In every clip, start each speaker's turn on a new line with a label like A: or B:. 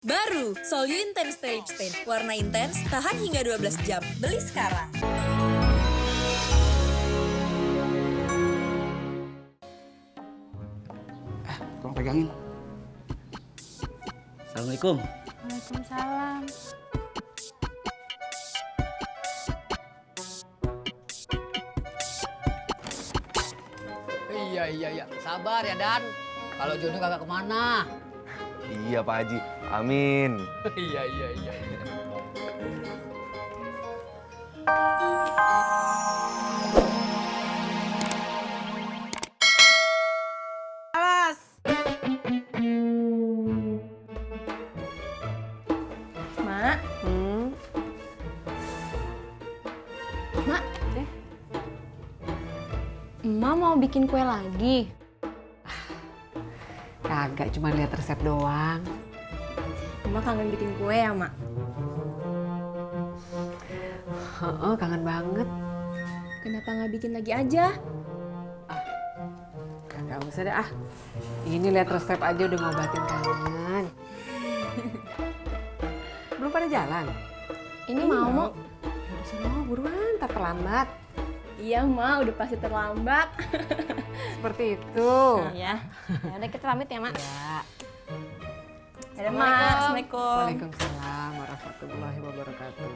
A: Baru, Solyu Intense Lip Stain. Warna intens, tahan hingga 12 jam. Beli sekarang.
B: Tolong pegangin. Assalamualaikum.
C: Waalaikumsalam.
D: Iya. Sabar ya, Dan. Kalau jodoh kagak kemana.
E: Iya Pak Haji, amin.
D: Iya.
C: Mak. Mak. Emak mau bikin kue lagi.
F: Kagak, cuma lihat resep doang.
C: Emak kangen bikin kue ya, Mak?
F: Heeh, kangen banget.
C: Kenapa nggak bikin lagi aja?
F: Kagak usah deh ah. Ini lihat resep aja udah ngobatin kangen. Belum pada jalan?
C: Ini mau, Mak?
F: Semua buruan, tak terlambat.
C: Iya, Mak. Udah pasti terlambat.
F: Seperti itu.
C: Iya. Ya udah kita pamit ya, Mak.
F: Ya.
C: Dadah, Mak. Assalamualaikum.
F: Waalaikumsalam warahmatullahi wabarakatuh.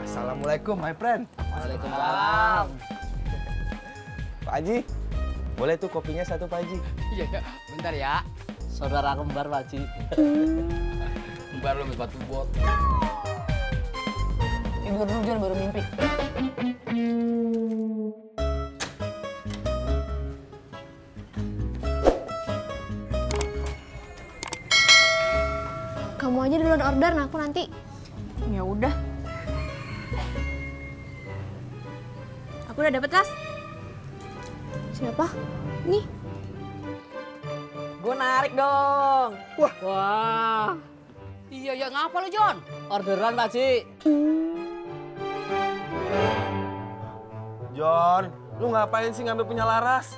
E: Assalamualaikum my friend.
D: Waalaikumsalam.
E: Pak Haji, boleh tuh kopinya satu Pak Haji?
D: Iya. Bentar ya.
B: Saudara kembar Pak Haji.
D: Kembar lu batu bot.
F: Tidur dulu Jon, baru mimpi.
C: Kamu aja duluan order, nah aku nanti. Ya udah. Aku udah dapet, Ras. Siapa? Nih.
F: Gue narik dong.
B: Wah,
D: Iya, ngapa lu, Jon?
B: orderan Pak Haji.
E: John, lu ngapain sih ngambil punya Laras?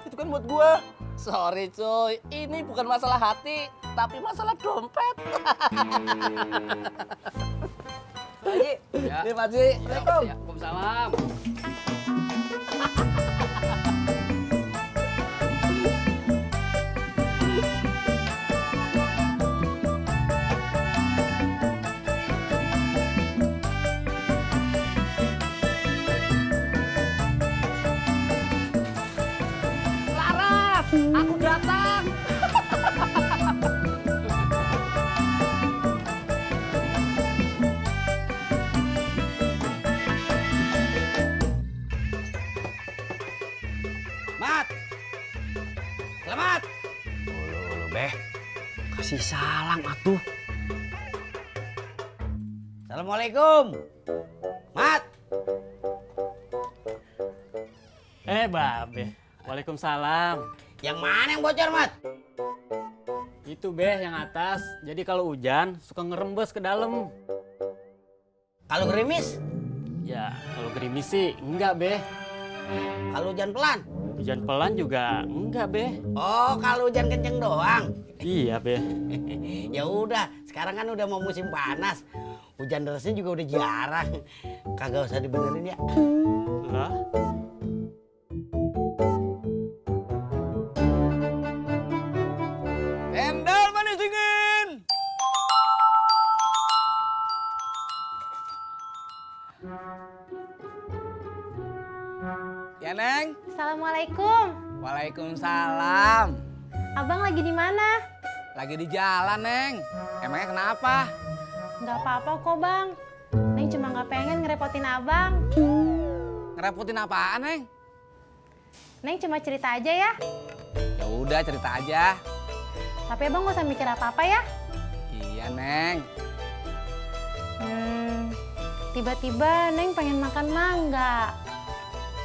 E: Itu kan buat gua.
B: Sorry cuy, ini bukan masalah hati, tapi masalah dompet. Pak Haji,
D: Ya.
B: ini Pak Haji.
D: Assalamualaikum. Waalaikumsalam.
B: Laras, aku datang.
D: Mat. Selamat.
E: Ulu, Beh.
B: Kasih salam atuh.
D: Assalamualaikum. Mat.
G: Babe. Waalaikumsalam.
D: Yang mana yang bocor, Mat?
G: Itu Beh yang atas. Jadi kalau hujan suka ngerembes ke dalam.
D: Kalau gerimis,
G: Ya, kalau gerimis sih enggak, Beh.
D: kalau hujan pelan.
G: Hujan pelan juga enggak, Beh.
D: Oh, kalau hujan kenceng doang.
G: Iya, Beh.
D: Ya udah, sekarang kan udah mau musim panas. Hujan derasnya juga udah jarang. Kagak usah dibenerin ya.
G: Lah,
D: Cendol manis dingin. Ya, Neng.
C: Assalamualaikum.
D: Waalaikumsalam.
C: Abang lagi di mana?
D: Lagi di jalan, Neng. Emangnya kenapa?
C: Nggak apa-apa kok, Bang. Neng cuma nggak pengen ngerepotin Abang.
D: Ngerepotin apaan, Neng?
C: Neng cuma cerita aja ya.
D: Ya udah, cerita aja.
C: Tapi Abang nggak usah mikir apa-apa ya.
D: Iya, Neng.
C: Tiba-tiba Neng pengen makan mangga.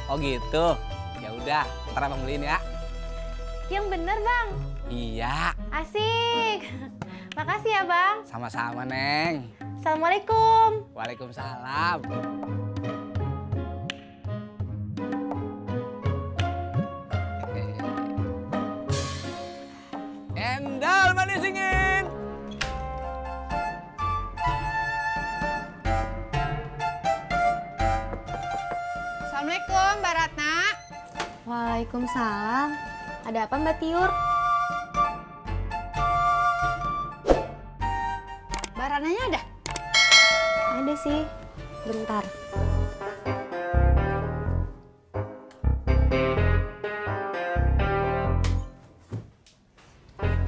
D: Oh gitu. Ya udah, ntar abang beliin ya.
C: Yang bener, Bang.
D: Iya.
C: Asik. Makasih ya, Bang.
D: Sama-sama, Neng.
C: Assalamualaikum.
D: Waalaikumsalam. Endal manis dingin.
C: Assalamualaikum, Mbak Ratna.
H: Waalaikumsalam. Ada apa Mbak Tiur?
C: Mbak Ratnanya ada?
H: Ada sih. Bentar.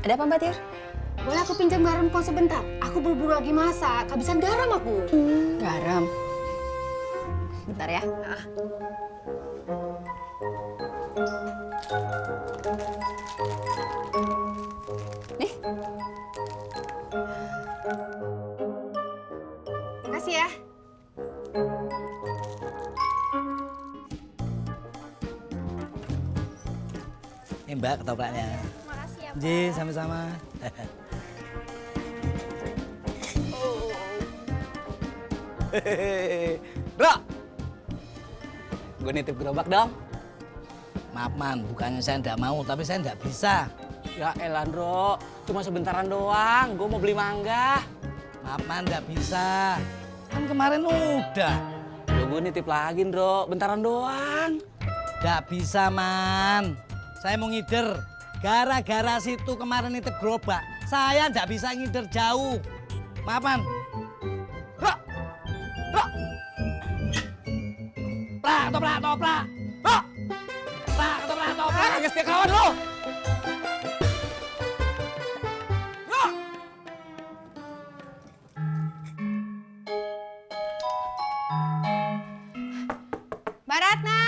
A: Ada apa Mbak Tiur?
H: Boleh aku pinjam garam kau sebentar? Aku buru-buru lagi masak. Kehabisan garam aku.
A: Garam. Bentar ya. Nih.
C: Makasih ya.
D: Ini Mbak ketopraknya.
H: Makasih ya.
D: Ji, sama-sama.
B: Bro, gue nitip gerobak dong.
D: Maaf man, bukannya saya nggak mau, tapi saya nggak bisa.
B: Ya elah, Bro. Cuma sebentaran doang. Gue mau beli mangga.
D: Maaf man, nggak bisa. Kan kemarin udah.
B: Ya gue nitip lagi, Bro. Bentaran doang.
D: Nggak bisa man. Saya mau ngider. Gara-gara situ kemarin nitip gerobak, saya nggak bisa ngider jauh. Maaf man.
B: Bro, Bro.
D: Toprak, toprak, toprak.
B: Bro,
D: Toprak, toprak, toprak.
B: kagak setia kawan lo. Bro.
C: Mbak Ratna.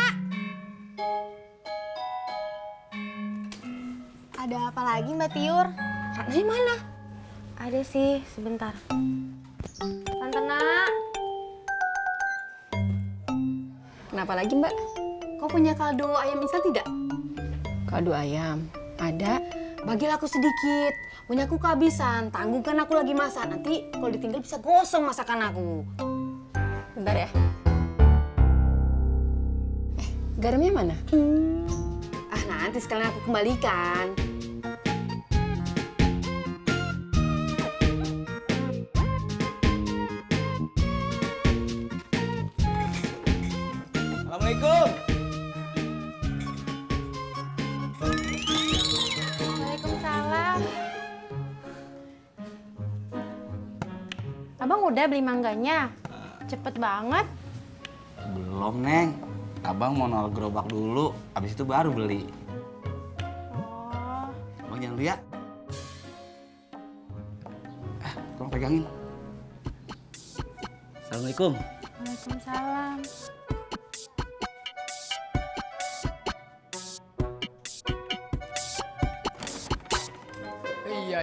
H: Ada apa lagi Mbak Tiur?
C: Ratnanya mana?
H: Ada sih, sebentar. Tante Nak,
A: Kenapa lagi Mbak?
C: Kau punya kaldu ayam instan tidak?
F: Kaldu ayam. Ada.
C: Bagilah aku sedikit. Punya aku kehabisan. Tangguhkan aku lagi masak. Nanti kalau ditinggal bisa gosong masakan aku.
A: Bentar ya.
F: Garamnya mana?
C: Ah, nanti sekalian aku kembalikan.
B: Assalamualaikum.
C: Waalaikumsalam. Abang udah beli mangganya? Cepet banget.
E: Belum, Neng. Abang mau nol gerobak dulu, habis itu baru beli.
C: Oh,
E: Abang jangan lihat. Tolong pegangin.
B: Assalamualaikum.
C: Waalaikumsalam.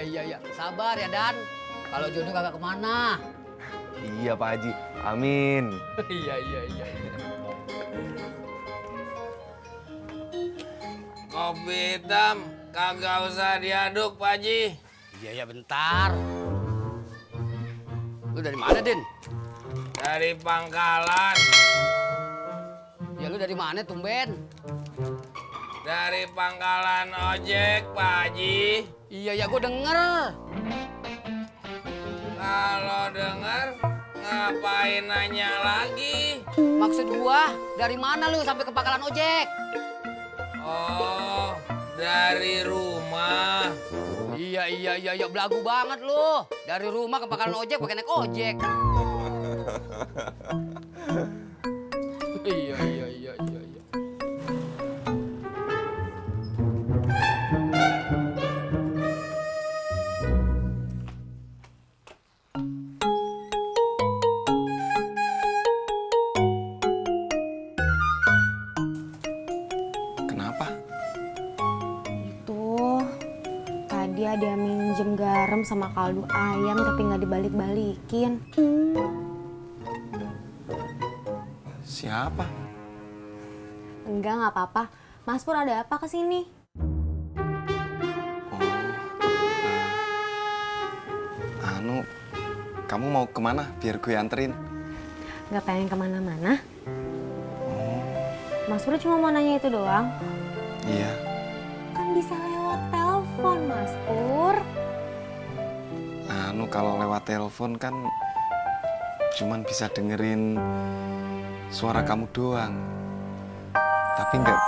B: Iya. Sabar ya, Dan. Kalau jodoh kagak kemana.
E: Iya, Pak Haji. Amin.
B: Iya.
I: Kopi hitam kagak usah diaduk, Pak Haji.
D: Iya, bentar.
B: Lu dari mana, Din?
I: Dari Pangkalan.
B: Ya lu dari mana, tumben?
I: Dari Pangkalan ojek, Pak Haji.
B: Iya, gue denger.
I: Kalau denger, ngapain nanya lagi?
B: Maksud gua, dari mana lu sampai ke Pangkalan ojek?
I: Oh, dari rumah.
B: Iya, belagu banget lu. Dari rumah ke Pangkalan ojek pakai naik ojek. Iya.
E: Kenapa?
H: tuh tadi ada yang minjem garam sama kaldu ayam tapi nggak dibalik-balikin.
E: Siapa?
H: Enggak, nggak apa-apa. Mas Pur ada apa kesini?
E: Oh, anu,
J: kamu mau kemana biar gue anterin?
H: Nggak pengen kemana-mana. Mas Pur cuma mau nanya itu doang.
J: Iya.
H: Kan bisa lewat telepon, Mas Pur.
J: Anu kalau lewat telepon kan cuman bisa dengerin suara kamu doang. Tapi nggak